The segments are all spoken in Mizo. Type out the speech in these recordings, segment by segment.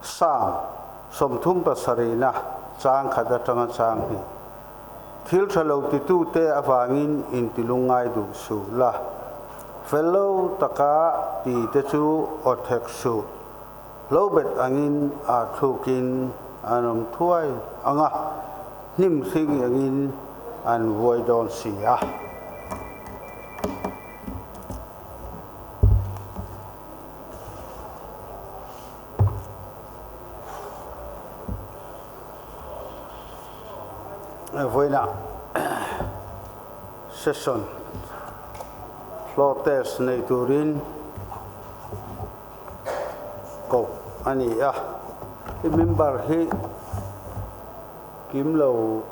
Psalm 37 na chang khat atanga chang hnih. Thil tha lo titute avangin intilungngai duh suh la, fel lo taka ti te chu aw thek suh. Lo bet angin aa thlukin an awm thuai ang a, hnim hring engin an vuai dawn si a. Vawiinah session floor test nei turin koh a ni a. I member hi kim lo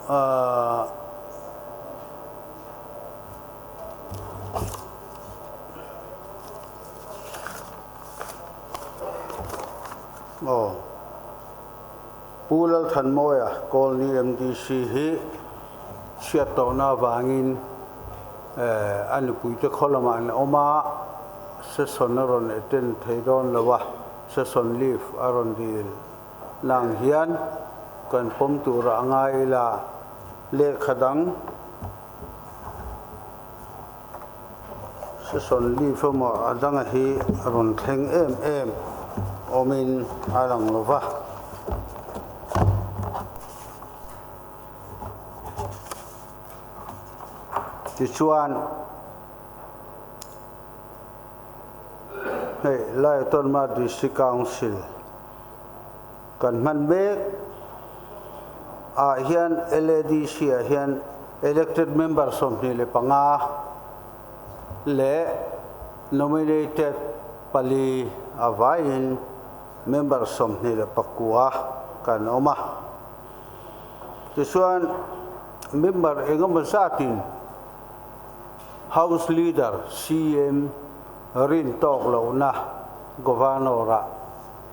ahh. Aw. Pu Lalthanmawia, Kawlni MDC hi chhiat tawhna avangin a nupuite khaw lamah an awm a, session a rawn attend thei dawn lo a, session leave a rawn dil nang hian kan pawm turah a ngai ila, lehkha dang Session leave emaw a danga hi a rawn thleng em em awmin a lang lo va. Tichuan, hei Laiatonma District Council kan hman mek ah hian LADC ah hian elected member 25 leh nominated pali a vaiin member 29 kan awm a. Tichuan member engemaw zatin House Leader CM rin tawk lohna Governor-ah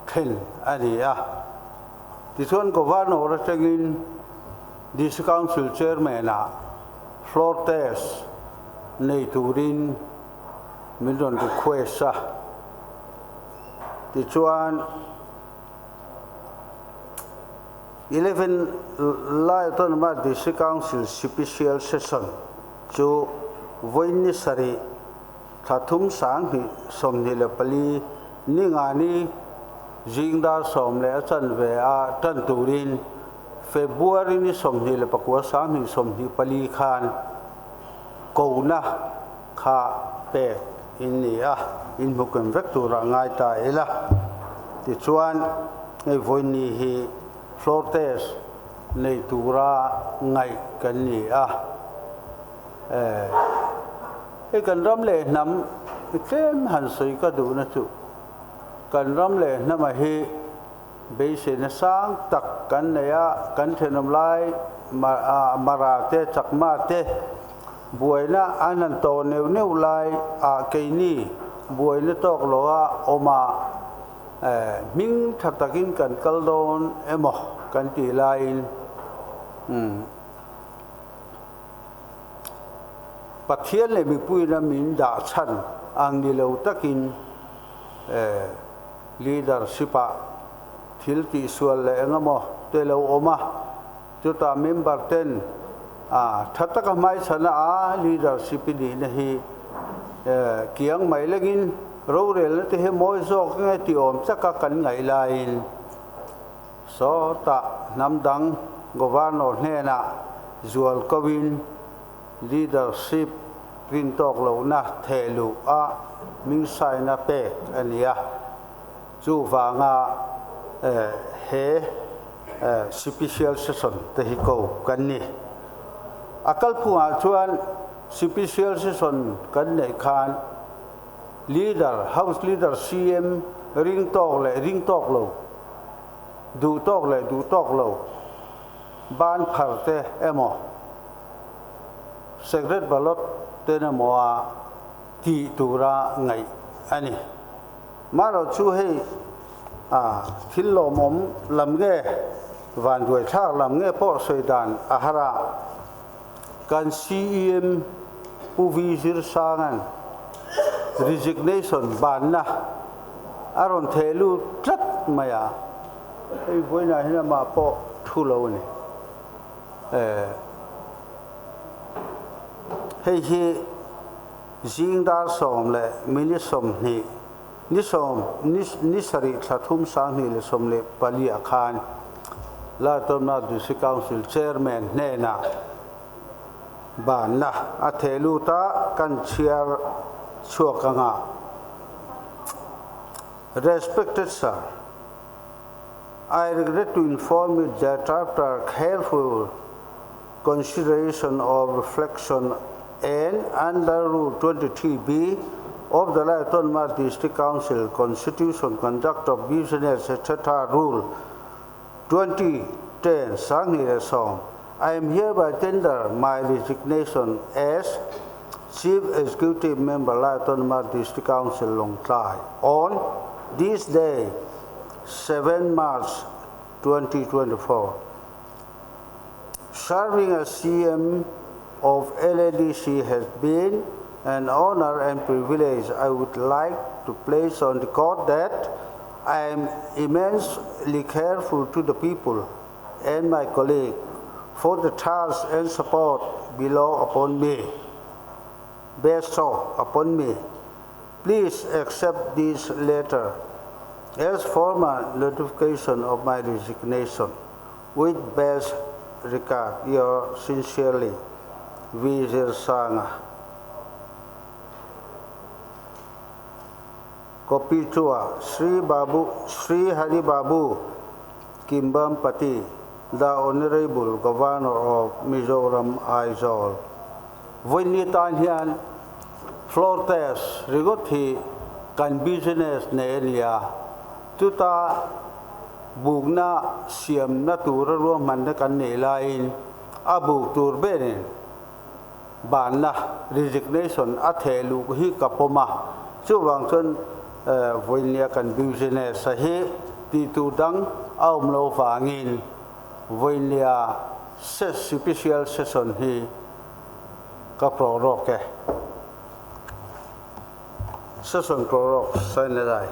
thlen a ni a. Tichuan Governor atangin District Council Chairman-ah floor test nei turin min rawn request a. Tichuan 11 Lai Autonomous District Council Special Session chu vawiin ni sarih thla thum 2024 ni nga ni zing dar 10:15 a tan turin February ni 29 2024 khan kona kha pek in ni a, in hmukem vek turah ngai ta ila. Tichuan hei vawiin hi floor test nei tura ngaih kan ni a. Hei kan ram leh hnam tlem han sawi ka duhna chu kan ram leh hnama hi beiseina sang tak kan nei a, kan thenawm lai Mara te Chakma te buaina an han tawh neuh neuh lai ah keini buaina tawk lo a awm a, hming tha takin kan kal dawn emaw kan tih laiin Pathian leh mipuina min dah chhan ang ni lo takin leadership ah thil tihsual leh eng emaw te lo awm a, chutah member ten tha taka hmaichhana a leadership i nihna hi kiang mai lengin rorelna te hi mawi zawk nge tih awm taka kan ngaih laiin Sawtah hnam dang Governor hnenah zual koin leadership rin tawk lohna theh luh a hming saina pek a ni a. Chuvanga he Special Session te hi ko kan ni. A kalphungah chuan Special Session kan neih khan Leader, House Leader CM ring tawk leh ring tawk lo, duh tawk leh duh tawk lo, ban phar te emaw, secret ballot ten emaw a tih tura ngaih a ni. Marawh chu hei a thil lawmawm lam nge vanduai thlak lam nge pawh sawi dan a har a, Kan CEM Pu Vi Zirsanga'n resignation banna a rawn theh lut tlat mai a, hei vawiinah hian amah pawh thu lo a ni. Hei hi zing dar sawm leh minute 20, ni sawm, ni sarih thla thum 2014 ah khan Laitawmna District Council Chairman hnenah banna a theh lut a, kan chhiar chhuak anga. Respected Sir, I regret to inform you that after careful consideration of reflection and under Rule 23B of the Lai Autonomous District Council Constitution Conduct of Business etc. Rule 2010 2010, I am hereby tender my resignation as Chief Executive Member Lai Autonomous District Council Lawngtlai on this day 7 March 2024. Serving as CM of LADC has been an honor and privilege. I would like to place on record that I am immensely careful to the people and my colleague for the trust and support below upon me. Bestow upon me. Please accept this letter as formal notification of my resignation. With best regard, yours sincerely, V. Zirsanga. Copy chua Sri Babu Sri Hari Babu Kambhampati, the Honorable Governor of Mizoram Aizawl. Vawiin tan hian floor test ringawt hi kan business nei a ni a, chuta bukna siamna tura ruahmanna kan neih laiin a buk tur berin banna resignation a theh luh hi ka pawm a, chuvang chuan vawinia kan business a hi tih tur dang a awm lo vangin vawinia special session hi ka prorogue e. Session prorogue sign a zai.